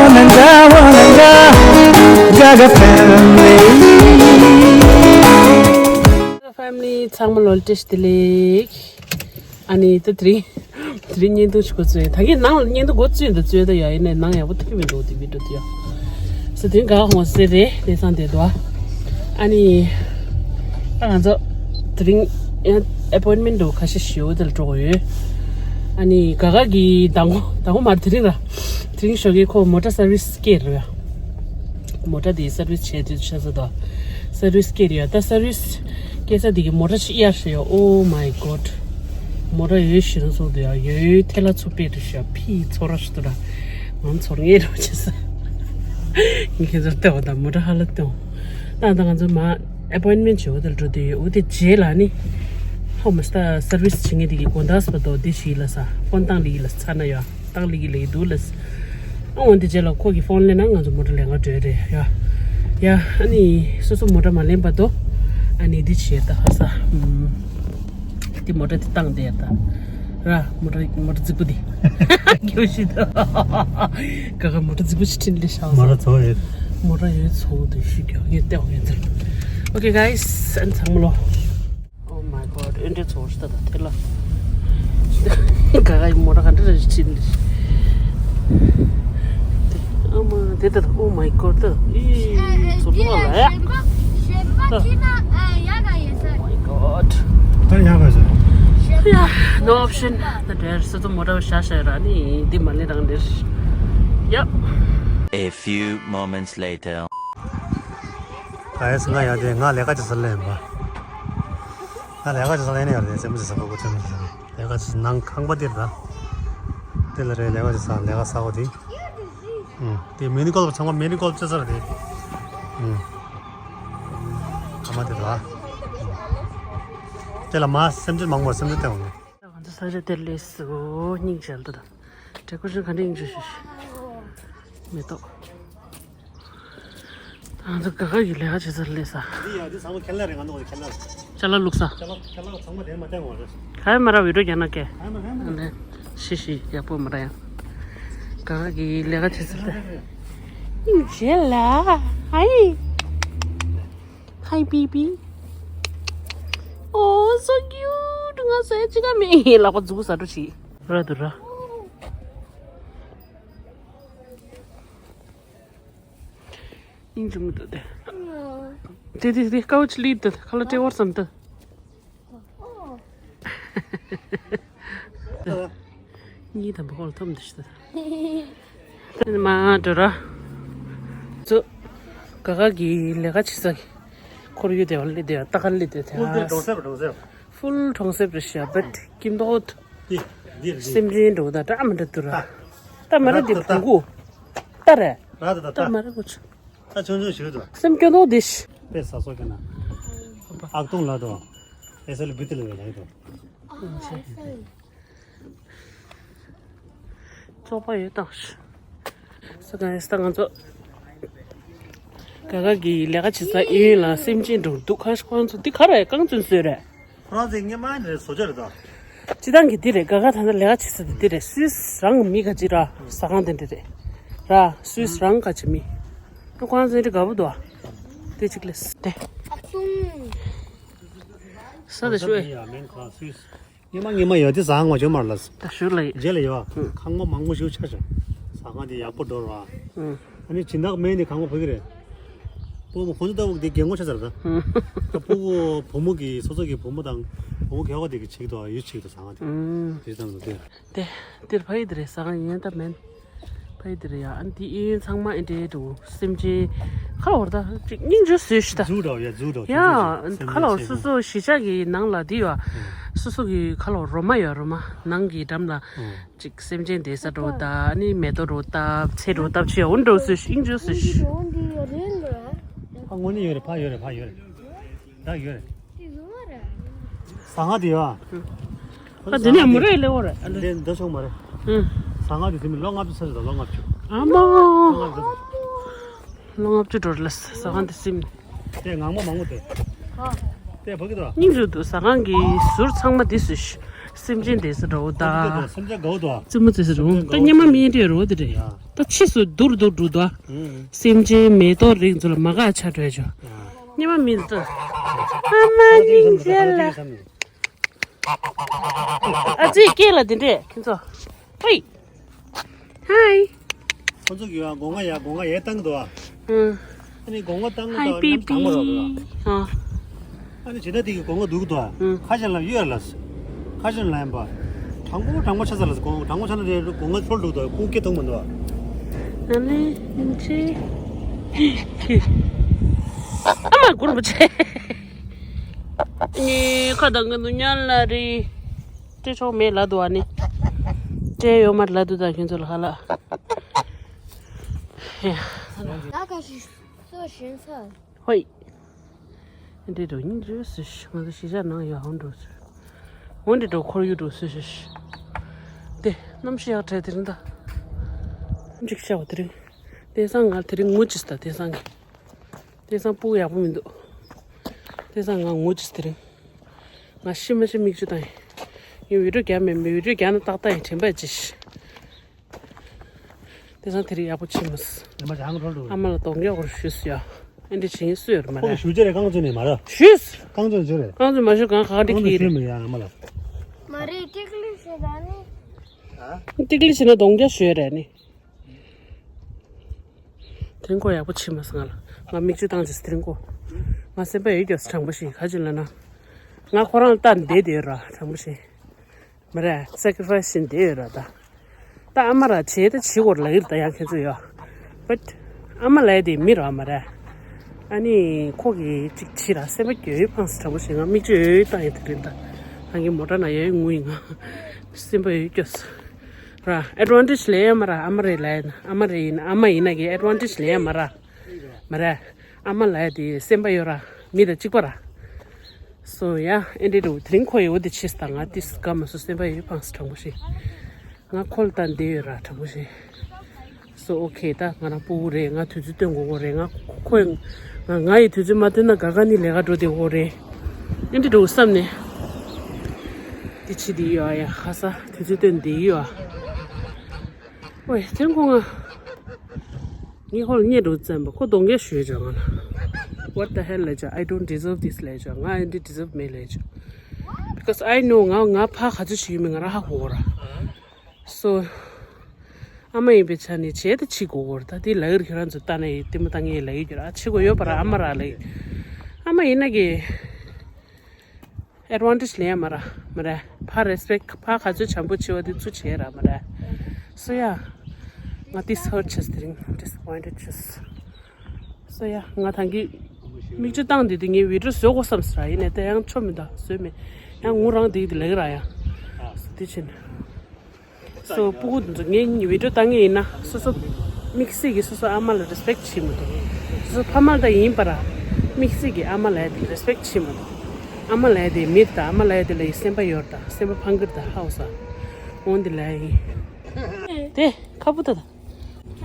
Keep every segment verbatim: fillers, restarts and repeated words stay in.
Wananga, wananga, Gaga family. Family ཚང་མ་ལ་བཀྲ་ཤིས་བདེ་ལེགས། ཨ་ནི་ད་དེ་རིང་དེ་རིང་བརྙན་ཐུང་ཞིག་འགོ་བཙུགས་ཡིན། ད་གིན་ནང་ལ་བརྙན་ཐུང་འགོ་བཙུགས་ཡིན། ད་བཙུགས་ད་ཡ་ཡིན་ནའི་ནང་ཡག་པོ་ཐུག་མི་འདུག་དེ་བི་ཌིའོ་དེ་ཡ། སོ་དེ་ག་ཧོང་སེ་རེད་དེ་སང་དེ་དོ། ཨ་ནི་ད་ང་ཚོ་དེ་རིང་ཡང་ཨེ་པོའིན་མེན་ཊི་འདུག་ཁ་ཤས་ཞུ་དེ་ལ་འགྲོ་གི་ཡོད། ཨ་ནི་ག་ག་གི་མདང་དགོང་མདང་དགོང་མར་དེ་རིང་ར་དེ་རིང་ཞོགས་ཀས་ཁོ་མོ་ཊ་སར་བི་སི་སྐྱེལ་རེད་ཡ། མོ་ཊ་དེ་སར་བི་སི་བྱས་དུས་ཆ་ས་དོ། སར་བི་སི་སྐྱེལ་རེད་ཡ། ད་སར་བི་སི་སྐྱེལ་ས་དེ་གི་མོ་ཊ་ཞིག་གཡར་ཤག་ཡ། Oh my God. མོ་ཊ་ཡོད་ཤི་རང་སོང་དུ་ཡ་ཡོད་ཐལ་ལ་ཚུར་སྤེལ་དུ་ཤ་ཕི་ཚོར་ར་ཤི་དུ་ར། ང་ཚོར་ངེས་རོ་བྱེད་ས། ངས་ཁྱེད་ཚོར་ལྟ་བ་དང་མོ་ཊ་ཧ་ལ་སྟོན། ད་ད་ང་ཚོ་མ་ཨེ་པོའིན་མེན་ཊི་བྱེད་འོ་དེར་འགྲོ་དུས་འོ་དེ་རྗེས་ལ་ནི་ཧོ་མ་སི་ད་སར་བི་སི་བྱེད་མཁན་དེ་གི་དགོན་བདག་སི་པ་དོ་དེ་ཞིག་ལ་ས་ཧོན་ཏང་ལི་ལ་ས་ན་ཡ་ཏང་ལི་གི་ལ་ཡི་དུ་ལ་ས། ཨ་འོ་དེ་རྗེས་ལ་ཁོ་གི་ཕོན་ལེན་ན་ང་ཚོ་མོ་ཊ་ལེན་ག་འགྲོ་རེད་ཡ། ཡ་ཨ་ནི་སོ་སོ་མོ་ཊ་མ་ལེན་པ་དོ། ཨ་ནི་དེ་བྱེད་ད་ཧ་ས། དེ་མོ་ཊ་དེ་བཏང་དེ་ཡ་ད། ར་མོ་ཊ་མོ་ཊ་རྫིག་པོ་དེ། སྐྱོ་ཤི་ད། ག་ག་མོ་ཊ་རྫིག་པོ་ཞིག་ཁྲིད་ལེ་ཤག་མོ་ཊ་ཚོ་ཡོད། མོ་ཊ་ཡོད་ཚོ་དེ་ཤི་སྐྱོ་ངས་ལྟ་བ་ངས་ཚར། Okay guys, ཨན་ཚང་མ་ལོ། Oh my God, ཨེ་འདྲའི་ཚོ་ཤི་ད་ད་ཐེ་ལ། ག་ག་མོ་ཊ་ག་འདྲ་རེ་ཁྲིད་ལེ། ཨ་མ་དེ་ད། Oh my God, ད་ཨི་ཚོ་ལོ་ལ་ཡ། ད། Oh my God. ད་ཡག་པ་ཟེར། ཡ་no option. ད་དེར་སི་ཏུ་མོ་ཊ་བཞག་བཞག་ར་ནི་འདི་མ་ལེ་རང་འདིར། ཡ། A few moments later. ག་ཡས་ང་ཡ་དེ་ང་ལས་ཀ་ཅི་ས་ལེན་པ། ང་ལས་ཀ་ཅི་ས་ལེན་ནི་ཡོད་རེད་སེམས་ཅི་ས་གོ་གོ་ཚེམ་ཅི་ས་ལེན་ལས་ཀ་ཅི་ས་ནང་ཁང་པ་དེར་ད། དེ་ལ་རེད་ལས་ཀ་ཅི་ས་ལས་ཀ་ས་གོ་དེ། ཨུམ། དེ་མེ་ནི་ཀོལ་ཚང་མ་མེ་ནི་ཀོལ་ཅི་ས་རེད། ཨུམ། ཁ་མ་དེ་ད། དེ་ལ་མ་སེམས་ཅན་མང་པོ་སེམས་ཅན་བསྟན་འོང་། ང་ཚོ་ས་ཆ་དེར་སླེབས་སོ་སྙིང་རྗེ་ལ་ད། ཌེ་ཀོ་རེ་ཤན་ག་འདྲ་ཡིན་ཅི་ཞུ་ཞུ། མེ་ཏོག་ང་ཚོ་ག་ག་གི་ལས་ཀ་བྱེད་ས་སླེབས་ས། འདི་ཡ་འདི་ཚང་མ་ཁེ་ལ་རེད། ང་ཚོ་ཁེ་ལ་རེད། ཅ་ལག་བླུགས་ས། ཅ་ལག་ཅ་ལག་ཚང་མ་དེ་མ་བསྟན་འོང་རེད། ག་ཡ་མ་ར་བི་ཌིའོ་རྒྱག་ན་ཀེ། ག་ཡ་མ་ར་ཡ་མ་ར། ཨ་ནི་ཤི་ཤི་ཡག་པོ་མ་ར་ཡ། ག་ག་གི་ལས་ཀ་བྱེད་ས་ད། སྙིང་རྗེ་ལ། ཧའི། Hi baby. Oh, so cute. ང་ས་ཡ་ཅི་ག་མེད་ལག་པ་འཛུགས་ས་འགྲོ་ཆི། ར་དུ་ར། སྙིང་རྗེ་མོ་འདུག་དེ། དེ་དེ་དེ་ཀའུ་ཆི་ལི་དེ་ཁ་ལ་ཏྲེ་བར་སམ་དེ། གཉིས་དམ་པ་ཁོ་ལ་ཐོབ་འདི་ཤི་ད། མ་འགྲོ་ར། ཚོ། ག་ག་གི་ལས་ཀ་བྱེད་ས་གི། ཁོར་ཡུག་དེ་བ་ལི་དེ་བ་ཏ་ཀ་ལི་དེ་དེ་ཧ། ཧྥུལ་གྲོང་གསེབ་རེད། ཧྥུལ་གྲོང་གསེབ་རེད་ཤག་བེད་ཀིམ་དོད། འདི་འདི་རེད། སེམས་ཅན་འགྲོ་ད་འདྲ་མི་འདྲ་འདུག་ར། ད་མ་རེད་འདི་བུ་གུ། ད་རེད། ར་ད་ད་ད་ད། མ་རེད་གོ་ཆུ། ད་ཆུང་ཆུང་ཞིག་འདུག་སེམས་སྐྱོ་མདོག་འདི་ཤི། དཔེ་ཟ་སོགས་ཀྱི་ན། ཨག་སྟོང་ལ་དོ། ཨེ་སལ་བི་ཏི་ལ་ཡོད་ལ་ཡོད་དོ། ཙོག་པ་ཡོད་དང་ཤི། ས་ག་ཡ་ས་ང་ཚོ། ག་ག་གི་ལས་ཀ་བྱེད་ས་ཨེ་ཡོད་ལ་སེམས་ཅན་འགྲོ་འདུག་ཁ་ཤས་ཁོང་ཚོ་འདི་ག་རེ་རྐང་བཙོན་བཟོས་རེད། ཁོ་རང་ཚོའི་སྔོན་མ་ནས་བཟོ་བཅོས་རེད་དོ། སྤྱི་བཏང་གི་འདི་རེད། ག་ག་ད་ལྟ་ལས་ཀ་བྱེད་ས་འདི་འདི་རེད། སུད་སི་རང་གི་མི་ག་ཅི་ར་ཟ་ཁང་དེ་འདྲ་རེད། ར་སུད་སི་རང་ག་ཅི་མི། ཨ་ཁོ་རང་ཚོ་འདི་དགའ་པོ་འདུག་ཨ། དེ་གཅིག་ལས་དེ། ས་དེ་ཤོད། སྔོན་མ་སྔོན་མ་ཡོད་དེ་ཟ་ཁང་བ་བྱོན་མར་ལ། ད་ཞུ་ལ་ཡིན། རྗེས་ལ་ཡོད། ཁང་པ་མང་པོ་ཞིག་ཆགས་བྱུང་། ཟ་ཁང་དེ་ཡག་པོ་འགྲོ་ར། ཨ་ནི་སྦྱིན་བདག་མེད་ནི་ཁང་པ་ཕ་གི་རེད། སྤོ་བོ་ཁོང་ཚོ་ལྟ་བུ་དེ་རྒན་གོག་ཆགས་ཚར་ད། ད་སྤོ་བོ་བུ་མོ་གི་སོ་སོ་གི་བུ་མོ་དང་བུ་མོ་ཁྱོ་ག་དེ་གི་ཆེད་དུ་ཡུལ་ཆེད་དུ་ཟ་ཁང་དེ་དེ་ཙམ་དུ་དེ། དེ་དེར་ཕ་ཡི་དེ་རེད། ཟ་ཁང་ཡིན་ད་མེན། ཕ་ཡི་དེ་རེད་ཡ། ཨ་ནི་དེ་ཨེ་ཚང་མ་ཨེ་འདྲའི་འདུག་སེམས་ཅན་ཁ་ལ་བོར་ད་ཅིག་སྙིང་རྗེ་བཟོས་ཤི་ད། ཛུ་འདྲ་བ་ཡ་ཛུ་འདྲ་བ་ཡ། ཁ་ལ་བོར་སོ་སོ་གཞིས་ཆགས་ཀྱི་ནང་ལ་དེ་ཡ། སོ་སོ་གི་ཁ་ལ་བོར་རོ་མ་ཡ་རོ་མ་ནང་གི་འགྲམ་ལ། ཅིག་སེམས་ཅན་བསྡད་ས་འགྲོ་ད། ཨ་ནི་མེ་ཏོག་འགྲོ་ད། ཚལ་འགྲོ་ད་བྱས་འོ་འགྲོ་ཟེར་ཤིང་འགྲོ་ཟེར་ཤི། ཨ་དངོས་གནས་ཡོད་རེད། ཕ་ཡོད་རེད། ཕ་ཡོད་རེད། ད་ཡོད་རེད། ཟ་ཁང་དེ་ཡོད་ཨ། ཨ་དེ་ནས་མོ་རེ་ལེ་འོ་རེད། ཨ་ལེ་འདི་ཆོག་མ་རེད། ཟ་ཁང་དེ་ཟིན་ལོ་ལྔ་བཅུ་ཚར་རེད། ལོ་ལྔ་བཅུ། ཨ་མ། ལོ་ལྔ་བཅུ་འགྲོ་རེད་ལ་ཟ་ཁང་དེ་ཟིན། དེ་ངང་མོ་མང་པོ་དེ། དེ་ཕ་གི་དོ། སྙིང་རུས་དུ་ཟ་ཁང་གི་ཟུར་ཚང་མ་དེ་སུ་ཤི། སེམས་ཅན་དེ་ས་འགྲོ་ད། སེམས་ཅན་དགའ་བོ་དོ། རྩེད་མོ་རྩེ་ས་འགྲོ། ད་སྙེ་མ་མི་འདྲ་རོ་དེ་རེད། ཕྱིས་སུ་སྡུག་རུ་སྡུག་རུ་འགྲོ་འདུག་སེམས་ཅན་མེ་ཏོག་རིགས་ཚོ་ལ་མ་དགའ་ཆ་འགྲོ་ཡ་ཆོག་སྙེ་མ་མིན་ཏོ། ཨ་མ་སྙིང་རྗེ་ལ། ཨ་ཙི་སྐད་ལ་དེ་འདྲས་ཁྱེད་ཚོ། ཧེ། ཧའི། ཁོ་ཚོ་གིས་སྒོ་ང་ཡ་སྒོ་ང་ཡ་བཏང་གི་འདུག་ཨ། ཨ་ནི་སྒོ་ང་བཏང་གི་འདུག་ཨ། ནམ་གང་མ་རོགས་འདུག་ཨ། ཨ་ནི་ཇི་ལྟར་དེ་གི་སྒོ་ང་འདུག་གི་འདུག་ཨ། ཁ་ཅན་ལ་གཡོལ་ལ། ཁ་ཅན་ལ་ཡིན་པ། དྲང་པོ་དྲང་པོ་ཆ་ཚ་ལ་སྒོ་དྲང་པོ་ཆ་ན་རེ་སྒོ་ང་འཁྱོལ་འདུག་འདུག་ཨ། ཁོ་སྐད་ཐོག་མ་འདུག་ཨ། ཨ་ནི་ཨིན་ཅི། ཨ་མ་གུར་མ་ཆེ། ངའི་ཁ་དང་ངའི་ནུ་ཉག་ལ་རེད། སྤྲད་ཆོག་མེད་ལབ་འདུག་ཨ་ནི། སྤྲད་ཡོད་མ་རེད་ལབ་འདུག་ད་ཁྱོད་ཚོ་ལ་ཧ་ལ། ཡ། ད་ག་ཞིག་སོ་ཞེན་ཚ། ཧོꯏ། འདི་འགྲོ་སྙིང་རྗེ་སུ་ཞིག་ང་ཚོ་གཞིས་ཆགས་ནང་ཡོད་ཧོན་འགྲོ་ཚུལ། འོན་ཏེ་འགྲོ་ཁོར་ཡུག་འགྲོ་སུ་ཞིག་དེ་གནམ་གཤིས་ཡག་གྲས་དེ་རིང་ད། འཇིགས་ཤ་བ་དེ་རིང་། དེང་སང་ང་དེ་རིང་ངུ་ཅིས་ད་དེང་སང་གི་དེང་སང་སྤུ་གུ་ཡག་པོ་མི་འདུག་དེང་སང་ང་ངུ་ཅིས་དེ་རིང་། ང་ཤི་མ་ཤི་མིག་ཆུ་བཏང་ཡིན། ཡིན་བི་ཌིའོ་རྒྱག་མེད་མེད་བི་ཌིའོ་རྒྱག་ན་ཏག་ཏག་ཡིན་དྲན་པ་ཅིས། དེང་སང་དེ་རིང་ཡག་པོ་ཕྱིན་མ་སོང་། ཉི་མ་བྱང་འགྲོ་འགྲོ། ཨ་མ་ལ་གདོང་རྒྱག་སྐོར་ཞུས་སོ་ཡ། ཨེ་འདྲ་བྱེད་སུ་ཡོད་རེད་མ་རེད། ཁོ་ཞུ་རྒྱུ་རེད། རྐང་བཙུགས་ནས་མ་རེད། ཞུས། རྐང་བཙུགས་ནས་ཞུ་རེད། རྐང་བཙུགས་མ་ཞུ་གང་ག་འདྲ་རྐང་བཙུགས་གི་ཞུས་རེད། མི་ཡ་ཨ་མ་ལ། མ་རེད་ཏིག་ལི་ཞེས་ད་ནི། ཏིག་ལི་བྱས་ན་གདོང་རྒྱག་ཞུས་རེད་ནི། དེ་རིང་ཁོ་ཡག་པོ་ཕྱིན་མ་སོང་ང་ལ། ང་མིག་ཆུ་བཏང་ཅིག་དེ་རིང་ཁོ། ང་སེམས་པ་ཡོད་ཀྱང་དྲང་པོ་ཞིག་ག་ཅི་ལ་ན། ང་ཁོ་རང་ལ་ལྟ་བསྡད་དེ་ཡོད་ར་དྲང་པོ་ཞིག་མ་རེད། སེ་ཀི་རི་ཕའི་སི་བྱེད་བསྡད་ཡོད་ར་ད། ད་ཨ་མ་ར་བྱེད་ད་བྱེད་དགོས་ལབ་ཡིན་ད་ཡང་ཁྱེད་ཚོ་ཡོད། བཊ། ཨ་མ་ལབ་ཡ་དེ་མི་ར་མ་རེད། ཨ་ནི་ཁོ་གིས་ཅིག་བྱེད་ར་སེམས་པ་སྐྱོ་ཡོད་ཕངས་སུ་དྲང་པོ་ཞིག་ང་མིག་ཆུ་ཡོད་བཏང་ཡོད་དེ་རིང་ད། ང་གི་མོ་ཊ་ན་ཡོད་ངུ་ཡིན་ང་། སེམས་པ་ཡོད་སྐྱོ་སོང་། ར་ཨེ་ཌི་ཝན་ཊེ་ཇི་ལེན་ཡ་མ་ར་ཨ་མ་རེད་ལབ་ཡ་ན་ཨ་མ་རེད་ཡིན་ཨ་མ་ཡིན་ན་གི་ཨེ་ཌི་ཝན་ཊེ་ཇི་ལེན་ཡ་མ་ར། མ་ར། ཨ་མ་ལབ་ཡ་དེ་སེམས་པ་ཡོད་ར། མི་དང་གཅིག་པ་ར། སོ་ཡ་ཨེ་འདྲེ་འགྲོ་དེ་རིང་ཁོ་ཡི་འོ་དེ་ཕྱིས་ད་ང་ཏིས་དགའ་མ་སོང་སེམས་པ་ཡོད་ཕངས་སོང་དྲང་པོ་ཞིག་ང་ཁོ་ལ་ལྟ་བསྡད་ཡོད་ར་དྲང་པོ་ཞིག་སོ་ཨོ་ཁེ་ད་ང་རང་སྤུ་གུ་རེད། ང་དུས་ཚོད་སྟོན་དགོས་གོ་རེད། ང་ཁོ་ང་ང་ཡི་དུས་ཚོད་མ་སྟོན་ན་ག་ག་ནི་ལས་ཀ་འགྲོ་བསྡད་གོ་རེད། ཨེ་འདྲེ་འགྲོ་བསམ་ནས། དེ་ཕྱི་དེ་ཡོད་ཨ་ཡ་ཧ་ས་དུས་ཚོད་སྟོན་བསྡད་ཡོད་ཨ། ཨོའི་དེ་ཁོ་ང་། ངས་ཁོ་ལ་བརྙས་འགྲོ་བཙན་པ་ཁོ་གདོང་རྒྱག་ཞུས་བྱུང་ང་ལ། What the hell ལས་བྱ། I don't deserve this ལས་བྱ། ང་ཨེ་འདྲ་deserve མེད་ལས་བྱ། Because I know ང་ང་ཕ་ག་ཚོད་ཞིག་ཡོད་མེད་ང་རང་ཧ་གོ་ར། So ཨ་མ་ཡིན་པའི་ཆ་ནས་བྱས་ད་ཕྱི་གོ་གོ་ར་ད་དེ་ལ་ཡིར་ཁྱེད་རང་ཚོ་ལྟ་ན་ཡི་ལྟད་མོ་ལྟ་ངས་ལ་ཡིར་གྱུར་ཨ་ཕྱི་གོ་ཡོད་པ་ར་ཨ་མ་ར་ལ་ཡི། ཨ་མ་ཡིན་ན་གི་ཨེ་ཌི་ཝན་ཊེ་ཇི་ལེན་ཡ་མ་ར། མ་ར། ཕ་རེ་སི་པེག་ཕ་ག་ཚོད་བྱམས་པོ་བྱེད་པ་དེ་ཚུ་བྱེད་ར་མ་ར། སོ་ཡ། ང་ཏིས་ཧར་ཊི་ཆེས་དེ་རིང་ཌིསི་ཨེ་པོའིན་ཊེཌ་ཆེས། སོ་ཡ་ང་ད་གིན་མིག་ཆུ་བཏང་དེ་དེ་ངས་བི་ཌིའོ་བཟོ་དགོས་བསམ་སོང་ར། ཡིན་ནའི་ད་ཡང་ཆོ་མི་འདུག་བཟོས་མེད། ཡང་ངུ་རང་དེ་དེ་ལེགས་ར་ཡ། སོ་དེ་ཕྱིན། སོ་སྤུ་གུ་འདི་ཚོ་ངའི་བི་ཌིའོ་ལྟ་ངེས་ཡིན་ན་སོ་སོ་དམིགས་བསལ་གྱིས་སོ་སོ་ཨ་མ་ལ་རེ་སི་པེག་བྱེད་མི་འདུག་སོ་སོ་ཕ་མ་ལྟ་ཡིན་པ་ར། དམིགས་བསལ་གྱིས་ཨ་མ་ལ་ཡ་དེ་རེ་སི་པེག་བྱེད་མི་འདུག་ཨ་མ་ལ་ཡ་དེ་མི་ད་ཨ་མ་ལ་ཡ་དེ་ལ་ཡི་སེམས་པ་ཡོད་ད་སེམས་པ་ཕངས་གི་རེད་ད་ཧའོ་ས། འོན་དེ་ལ་ཡིན། དེ་ཁ་བུ་ད་ད།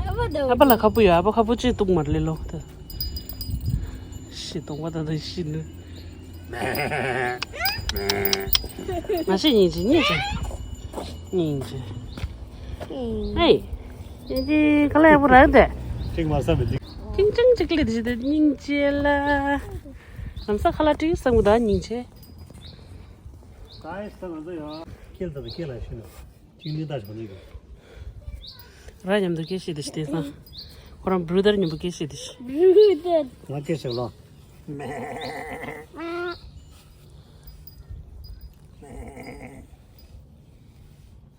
ཨ་ཕ་ལ་ཁ་བུ་ཡོད། ཨ་ཕ་ཁ་བུ་ཅིག་གཏུག་མར་ལེ་ལོ་ད། ཤི་གཏོང་བ་ད་ད་ཤི་ནི། ང་ཤི་སྙིང་རྗེ་སྙིང་རྗེ། སྙིང་རྗེ། ཧེ། སྙིང་རྗེ་ག་ལ་ཡག་པོ་རག་དེ། ཅིག་མ་བསམ་པའི་ཅིག་ཅིང་ཅིང་ཅིག་ལེ་དེ་ཞིག་དེ་སྙིང་རྗེ་ལ། ལམ་སང་ཁ་ལག་སྤྲད་བསམ་གི་ད་སྙིང་རྗེ། ད་ཡི་ས་ང་ཚོ་ཡོད། ཁྱེད་ལ་ད་ཁྱེད་ལ་ཤི་ནི། ཅིག་ནི་ད་ཆོག་ནི་གི། ར་མཉམ་དུ་སྐད་བཤད་དེ་ཞིག་དེང་སང་། ཁོ་རང་བྷུ་ར་དར་མཉམ་དུ་སྐད་བཤད་དེ་ཞིག Brother། ང་སྐད་བཤད་ལོ།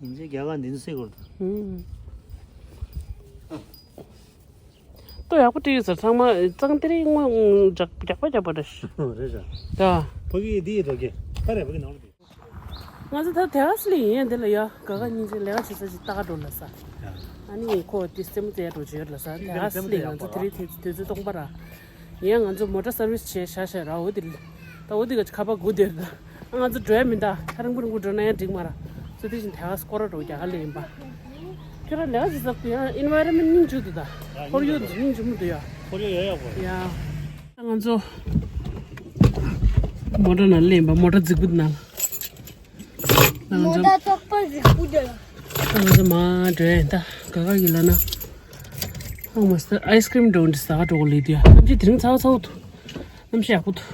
ཡིན་ཚེ་རྒྱ་གར་འདི་ཚོ་སེ་གོར་དང་། ལྟོ་ཡག་པོ་བྲིས་ཡོད་ཟེར་ཚང་མ་གཙང་དེ་རིང་དངོས་རྒྱག་རྒྱག་པ་རྒྱག་པ་རེད། རེད་ཤག་ད། ཕ་གི་འདི་ཡི་དོ་གི་ད་རེད་ཕ་གི་ནང་ལ་འདི། ང་ཚོ་ད་དེ་ག་སི་ལི་ཡིན་ཡ་འདི་ལ་ཡ་ག་ག་སྙིང་རྗེ་ལས་ཀ་བྱེད་ས་ཅིག་ལྟ་ག་འགྲོ་ལ་ས། ཨ་ནི་ཁོ་དེ་སེ་མོ་རྩེ་འགྲོ་བྱེད་ལ་ས་དེ་ག་སི་ལི་ང་ཚོ་དེ་རིང་དུས་ཚོད་སྟོང་པ་ར། ཡིན་ཡང་ང་ཚོ་མོ་ཊ་སར་བིས་བྱས་བཞག་བཞག་ར་འོ་དེ། ད་འོ་དེ་ག་ཁ་པར་སྒུག་བསྡད་ར། ང་ཚོ་འགྲོ་ཡ་མིན་ད་ཁ་རིང་པོ་རིང་པོ་འགྲོ་ན་ཡང་འགྲིག་མ་ར། སོ་དེ་བཞིན་དེ་ག་སི་སྐོར་ར་འགྲོ་རྒྱ་གར་ལ་ཡིན་པ། ཁྱོད་ར་ལས་ཀ་ཅིག་ཟབ་ཀྱི་ཡང་ཨིན་ཝའི་རོན་མེན་ཊི་སྙིང་རྗེ་འདུག་ད། ཁོར་ཡུག་འདི་སྙིང་རྗེ་མོ་འདུག་ཡ། ཁོར་ཡུག་ཡོད་ཡག་པོ། ཡ། ང་ཚོ་མོ་ཊ་ནང་སླེབས་པ་མོ་ཊ་རྫིག་པོ་འདི་ནང་། ང་ཚོ་མོ་ཊ་ཙོག་པ་རྫིག་པོ་འདུག་ཡ། ང་ཚོ་མར་འགྲོ་ཡ་ད་ག་ག་གི་ལ་ན། ཨོ་མ་སི་ཊར་ཨའི་སི་ཀྲིམ་འགྲོ་འདི་ཟ་ག་འགྲོ་གི་ལས་དུས་ཨ་ནམ་ཅི་དེ་རིང་ཚ་བ་ཚ་བོ་འདུག་གནམ་གཤིས་ཡག་པོ་འདུག་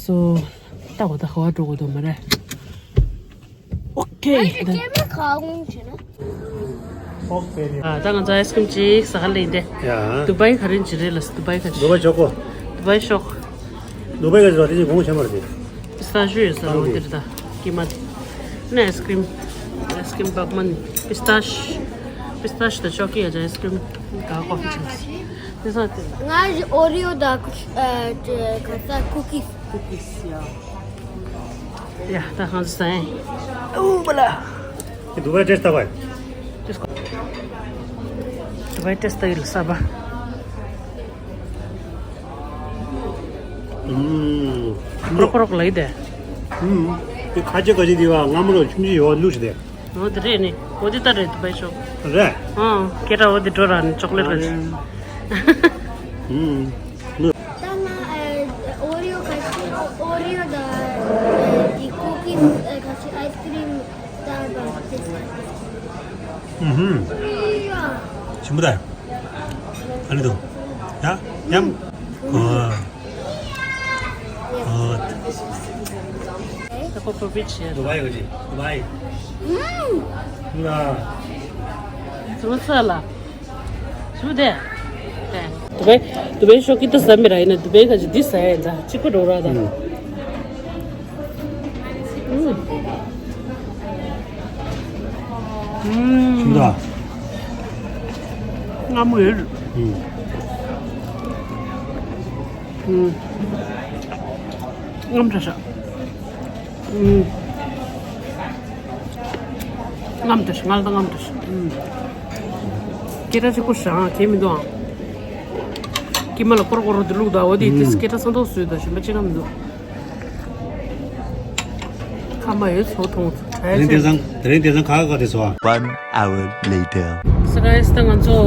སོ། ལྟ་བ་ད་ག་བ་འགྲོ་གི་འདུག་མ་རེད། ཨོ་ཁེ། ཨ་ཅེ་ཀེ་མེ་ཁ་ངོ་ཆེ་ན། ཨ་ད་ང་ཚོ་ཨའི་སི་ཀྲིམ་ཅིག་ཟ་ག་ལས་འདི། ཡ། དུ་བའི་ག་རེ་ཅི་རེད་ལ་དུ་བའི་ག་ཅི། དུ་བའི་ཤོག་གོ། དུ་བའི་ཤོག་དུ་བའི་ག་ཅི་བ་དེ་ཅིག་གོང་ཆེན་པོ་རེད། པི་སི་ཏ་ཤིའོ་ཡོད་ས་རང་དེ་རེད་ད། ཀི་མ་དེ། ནས་ཨའི་སི་ཀྲིམ། ཨའི་སི་ཀྲིམ་བག་མ་ནི། པི་སི་ཏ་ཤི། པི་སི་ཏ་ཤི་དང་ཅོ་ཀི་ཡ་ཅ་ཨའི་སི་ཀྲིམ་ག་ཀོ་ཕི་ཆགས། དེ་ས་དེ། ང་ཨོ་རི་ཡོ་དང་ཨ་ཅེ་ག་ས་ཀུ་ཀིས། ཀུ་ཀིས་ཡ། ཡ་ད་ཧང་སང་། ཨུ་བ་ལ། དུ་བའི་ཏེས་ལྟ་བ། ཏེས་ཀོ། དུ་བའི་ཏེས་ལྟ་ཡིལ་ས་བ། ཨུམ། ཀྲོག་ཀྲོག་ལ་ཡི་དེ། ཨུམ། དེ་ཁ་ཆེ་ཁ་ཆེ་དེ་བ་སྔ་མོ་ལ་ཆུང་ཆེ་ཡོད་བ་ལུགས་ཤིག་དེ། འོ་དེ་རེད་ནི། འོ་དེ་ལྟ་རེད་དུ་བའི་ཤོག་རེད། ཨང་། སྐད་གྲགས་འོ་དེ་འགྲོ་ར་ནི་ཅོག་ལེ་ཊི་ར་ནི། ཨུམ། ད་ང་ཨོ་རི་ཡོ་ཁ་ཤས་ཨོ་རི་ཡོ་དང་ཨ་དེ་ཀུ་ཀིས་ཨ་ཁ་ཤས་ཨའི་སི་ཀྲིམ་ད་བ་དེ་ས་ཨུ་ཧུམ། ཡ། ཞིམ་པོ་ད། ཨ་ནི་དུ། ཡ། ཡམ། ཨོ། ཨོ། ད་ཁོ་ཁོ་བི་ཆེ། དུ་བའི་ག་ཅི། དུ་བའི། ཨུམ། ང་། ཙུ་ཚ་ལ། ཞུ་དེ། དུ་བའི། དུ་བའི་ཤོག་ཀི་ཏི་ཟ་མི་ར་ཡིན་ན་དུ་བའི་ག་ཅི་འདི་ཟ་ཡ་ཡིན་ད་གཅིག་པུ་འགྲོ་ར་ད། ཨུམ། ཞིམ་ད། སྔ་མོ་ཡོད། ཨུམ། ཨུམ། སྔ་མོ་འདྲ་ཤག་ཨུམ། སྔ་མོ་འདྲ་ཤག་ང་ལ་ད་སྔ་མོ་འདྲ་ཤག་ཨུམ། སྐད་གྲགས་ཆེ་པོ་ཤག་ཨང་གལ་མི་འདུག་ཨང་། ཀི་མ་ལ་ཀོར་ཀོར་དུ་བླུགས་ད་འོ་དེ་དེ་ཨུམ། སྐད་གྲགས་ཚང་ཐོག་བཟོས་ད་གཞན་པ་ཅི་ག་མི་འདུག་ཁ་མ་ཡོད་ཚོ་ཐོང་། དེ་རིང་དེང་སང་དེ་རིང་དེང་སང་ག་ག་དེ་སོ། One hour later. སི་ར་ཨེས་ད་ང་ཚོ་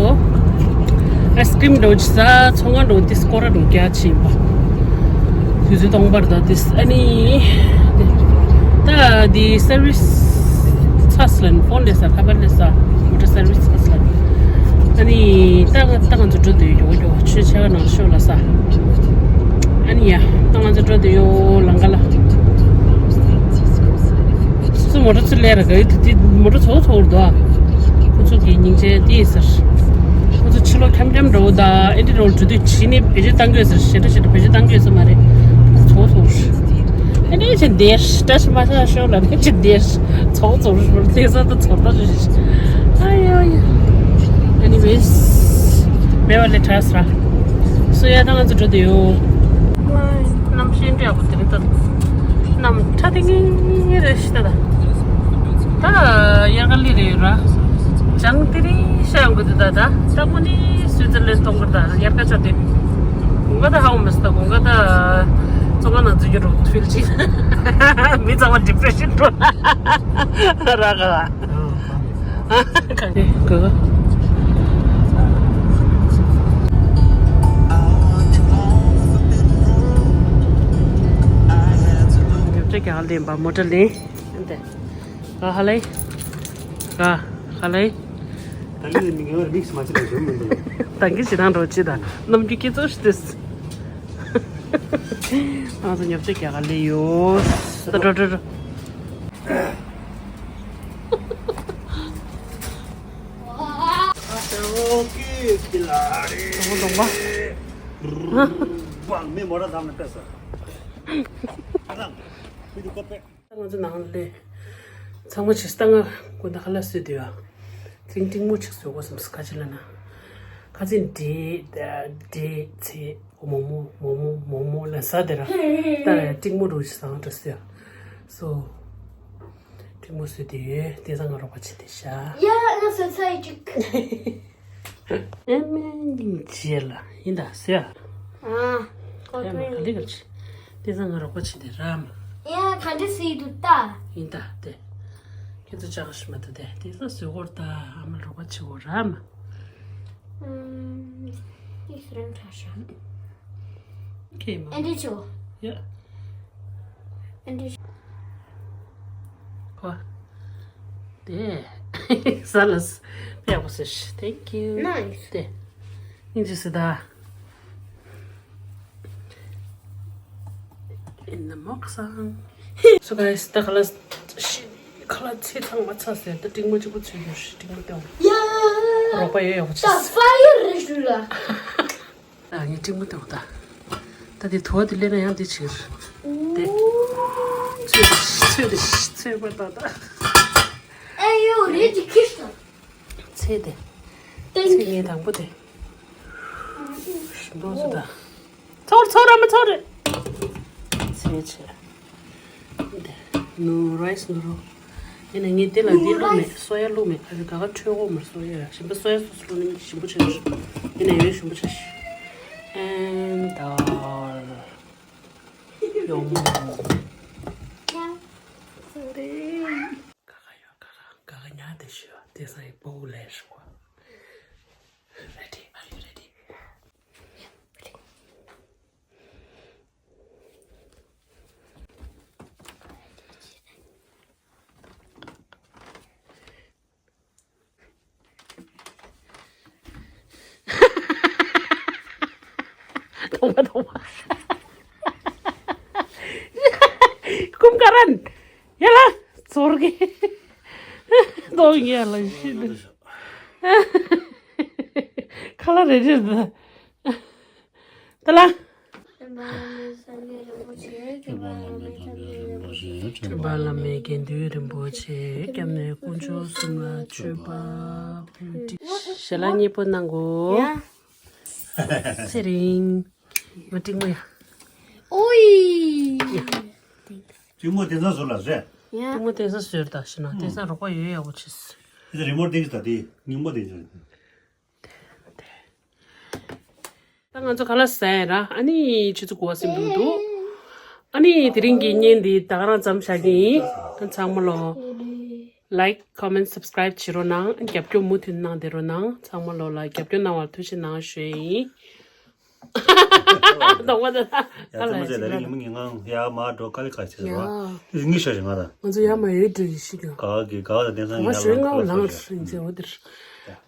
ཨའི་སི་ཀྲིམ་འགྲོ་ཅི་ས་ཚོང་ཁང་འགྲོ་དེ་སྐོར་ར་འགྲོ་རྒྱ་ཆེན་པ། དུས་ཚོད་སྟོང་པར་ད་དེ་ཨ་ནི། ད་དེ་སར་བི་སི་ཚ་སི་ལན་ཕོན་ལས་ས་ཁ་པར་ལས་ས་མོ་ཊ་སར་བི་སི་ཚ་སི་ལན། ཨ་ནི་ད་ང་ད་ང་ཚོ་འགྲོ་དུས་ཡོ་ཡོ་ཆོས་ཆ་ག་ནང་ཤོ་ལ་ས། ཨ་ནི་ཡ། ད་ང་ཚོ་འགྲོ་དུས་ཡོ་ལང་ཀ་ལ། སུ་མོ་ཊ་ཚུར་ལས་ར་ག་ཡོད་དུ་དེ་མོ་ཊ་ཚོ་ཚོ་འུར་དོ། ཁོ་ཚོ་གི་སྙིང་རྗེ་དེ་ཡིན་ཟེར། ཁོ་ཚོ་ཕྱི་ལོགས་འཁྱམ་འཁྱམ་འགྲོ་ད་ཨེ་འདྲི་རོལ་འགྲོ་དུས་ཕྱི་ནས་བེད་སྤྱོད་བཏང་གི་ཡོད་ཟེར་ཞེ་དྲག་ཞེ་དྲག་བེད་སྤྱོད་བཏང་གི་ཡོད་ས་མ་རེད། ཚོ་ཚོ་འུར། ཨ་ནི་ཅི་འདེར་བཀྲ་ཤིས་མ་ཤ་ཤོ་ལ་ནི་ཅི་འདེར་ཚོགས་ཚོགས་རུ་རུ་ཚེ་ས་དུ་ཚོགས་ད་རུ་ཞིག་ཨ་ཡོ་ཡོ། Anyways མེ་བ་ལེ་ཁྲ་སྲ་སུ་ཡ་ད་ང་ཚོ་འགྲོ་དུ་ཡོ། གནམ་གཤིས་འདྲ་པོ་དེ་རིང་ད་གནམ་ཁྲ་ཏིང་ངེ་རེ་ཞིག་ད་ད་ད་དབྱར་ཁ་ལི་རེ་ཡོད་ར་ཅང་དེ་རིང་ཤ་ཡོང་གི་འདུག་ད་ད་ད་མོ་ནི་སུའི་ཙར་ལན་གཏོང་གི་ད་དབྱར་ཁ་ཆ་དེ། དགུན་ཁ་ད་ཧ་གོ་མི་སྲིད་ད་དགུན་ཁ་ད་བཙོན་ཁང་ནང་འཛུལ་རྒྱུ་རུ་ཕིལ་ཅིག་མི་ཚང་མ་ཌི་པི་རེ་ཤན་འགྲོ་ར་ག་ག་ག་ག་ཉོ་ཆ་རྒྱག་ལེན་པ་མོ་ཊ་ལེན་ཏེ་ག་ཧ་ལེ་ག་ཧ་ལེ། ད་གིན་ནི་ངའི་རིམིག་སི་མ་བྱེད་ན་བྱུང་མི་འདུག་ད་གིན་ཞེ་སྡང་འགྲོ་ཅི་ད་ནམ་རྒྱུན་སྐྱེ་ཚོགས་ཤིག་ཏུས། ང་ཚོ་ཉོ་ཆ་རྒྱག་ག་ལེ་ཡོད། ད་འགྲོ་འགྲོ་འགྲོ། གདོང་པ་གདོང་པ། མི་མོ་ར་དམ་ནས་ཕེབས་སོ། ང་ཚོ་ནང་ལས་ཚང་མ་ཆེ་སྟ་ང་དགོན་ད་ཁ་ལག་བཟོས་དུས་ཨ་ཚིང་ཏིང་མོ་ཆེ་བཟོས་དགོས་བསམ་སོང་། ཁ་ཅིག་ལ་ན་ཁ་ཚིག་འདྲེ་འདྲེ་ཚེ་མོ་མོ་མོ་མོ་མོ་མོ་ལ་ཟ་དེ་ར་ད་ཏིང་མོ་རུ་ཆེ་སང་འགྲོ་སོ་སོ་ཏིང་མོ་བཟོས་དུས་དེ་ཚང་ང་རོགས་པ་བྱེད་དེ་ཤ་ཡ་ང་བཟོས་ཚར་ཡི་ཅིག་ཨེ་མེ་སྙིང་རྗེ་ལ་ཡིན་ད་ཟེར། ཨ། ཁོ་ཐོན་ག་ལེ་ག་ཅི། དེ་ཚང་ང་རོགས་པ་བྱེད་དེ་ར་མ། ཡ་ག་འདྲ་སི་འདུག་ད། ཡིན་ད་དེ། ཁྱེད་ཚོ་ཅག་ཤི་མ་ད་དེ་དེ་ཚང་བཟོས་གོ་ད་ཨ་མ་རོགས་པ་བྱེད་གོ་ར་མ། ཨམ། དེ་སུ་རང་ཁྲ་ཤ། ཁེ་མ། ཨེ་འདྲ་ཆོ། ཡ། ཨེ་འདྲ་ཆོ། ཁོ། དེ། ས་ལ་ས། ཡག་པོ་ཟེར། Thank you. Nice. དེ། སྙིང་རྗེ་སི་ད། ཨིན་ན་མོག་སང་། So guys, ད་ཁ་ལག་ཤི་ཁ་ལག་ཚེ་ཚང་མ་ཚ་ཟེར། ད་ཏིང་མོ་གཅིག་པོ་ཚུད་འདུག་ཤི་ཏིང་མོ་ཏེའོ། ཡ། རོགས་པ་ཡོད་ཡོག་ད་ཕ་ཡར་རེ་ཞུ་ལ། ད་ངས་ཏིང་མོ་ཏེའོ་ད། ད་དེ་དུ་བ་དེ་ལེན་ན་ཡང་དེ་ཕྱིར། དེ། ཚོད་དེ་ཚོད་དེ་ཚོད་པ་ད་ད། ཨེ་ཡོ་རེ་ཅི་ཁིས་ད། ཚེ་དེ། ཚེ་ངས་དང་པོ་དེ། ཞིམ་པོ་སུ་ད། ཚོར་ཚོར་ཨ་མ་ཚོར་རེད། ཚེ་ཆེ། འདི་ནུ་རའི་སི་ནུ་རོ། ཡིན་ན་ངས་དེ་ལ་འདི་བླུགས་མེད། སོ་ཡ་བླུགས་མེད། ཨ་རི་ག་ག་འཕྲོད་འོག་མར་སོ་ཡ་ཞིམ་པོ་སོ་ཡ་སོ་སི་བླུགས་ནི་ཞིམ་པོ་ཆེ་ཞིག་ཡིན་ན་ཡོད་ཞིམ་པོ་ཆེ་ཞིག And ཡོང་། ག་ག་ཡོད་ག་ག་ག་ག་ཉལ་བསྡད་ཤི་ཡོད། དེང་སང་ཡི་སྤོ་བོ་ལས་ཞིག་གོ། Ready? Are you ready? གཏོང་པ་གཏོང་པ། ཀུམ་ཀ་རན། ཡ་ལ། ཚོར་གི་གཏོང་ཡ་ལ་ཤི་ནི། ཁ་ལག་རེ་རེ་འདི། ད་ལ། སྟོན་པ་བླ་མའི་སངས་རྒྱས་རིན་པོ་ཆེ། སྟོན་པ་བླ་མའི་སངས་རྒྱས་རིན་པོ་ཆེ། སྟོན་པ་བླ་མའི་དགེ་འདུན་རིན་པོ་ཆེ། སྐྱབས་གནས་དཀོན་མཆོག་གསུམ་ལ་མཆོད་པ་ཕུལ། ཞལ་ལག་མཉེས་པོ་གནང་གོ། ཡ། ཚེ་རིང་། མ་ཏིང་མོ་ཡ། ཨོའི། ཏིང་མོ་དེང་སང་བཟོ་ལ་ཟེར། ཡ། ཏིང་མོ་དེང་སང་བཟོས་ད་ཤི་ན་དེང་སང་རོགས་པ་ཡོད་ཡག་པོ་བྱེད། དེ་རི་མོར་ཏིང་ད་དེ་སྙིང་མོ་དེ་ཟེར། ད་ང་ཚོ་ཁ་ལག་ཟས་ར་ཨ་ནི་ཆུ་ཚོད་དགུ་པ་ཟིན་འདུག་འདུག་ཨ་ནི་དེ་རིང་གི་བརྙན་འདི་ད་ག་རང་ཙམ་བཞག་གི་ཡིན། ད་ཚང་མ་ལོ་like, comment, subscribe བྱེད་རོགས་གནང་། རྒྱབ་སྐྱོར་མུ་མཐུད་གནང་བསྡད་རོགས་གནང་། ཚང་མ་ལོ་ལ་རྒྱབ་སྐྱོར་གནང་བར་ཐུགས་རྗེ་གནང་ཞུ་ཡིན། གདོང་པ་ད་ཡ་ད་མ་ཟད་ད་རིང་ཉི་མ་ངན་ངང་ཡ་མ་འགྲོ་དཀའ་ལས་ཁག་ཆེ་ཟེར་བ། ཡ། དེ་ངི་ཤ་ཞིག་ང་ད། ང་ཚོ་ཡ་མ་ཡོད་འདྲ་ཡི་ཤི་གི། ག་གི་ག་ད་དེང་སང་ང་ཡ་ཞོལ་ལང་ང་ཁ་ལག་ལང་ཤོར་ཡིན་ཟེར་འོ་དེར།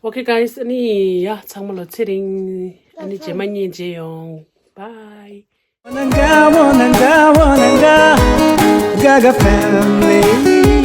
Okay guys, ཨ་ནི་ཡ་ཚང་མ་ལོ་ཚེ་རིང་། ཨ་ནི་རྗེས་མ་བརྙན་མཇལ་ཡོང་། Bye. Wananga, wananga, wananga, Gaga family.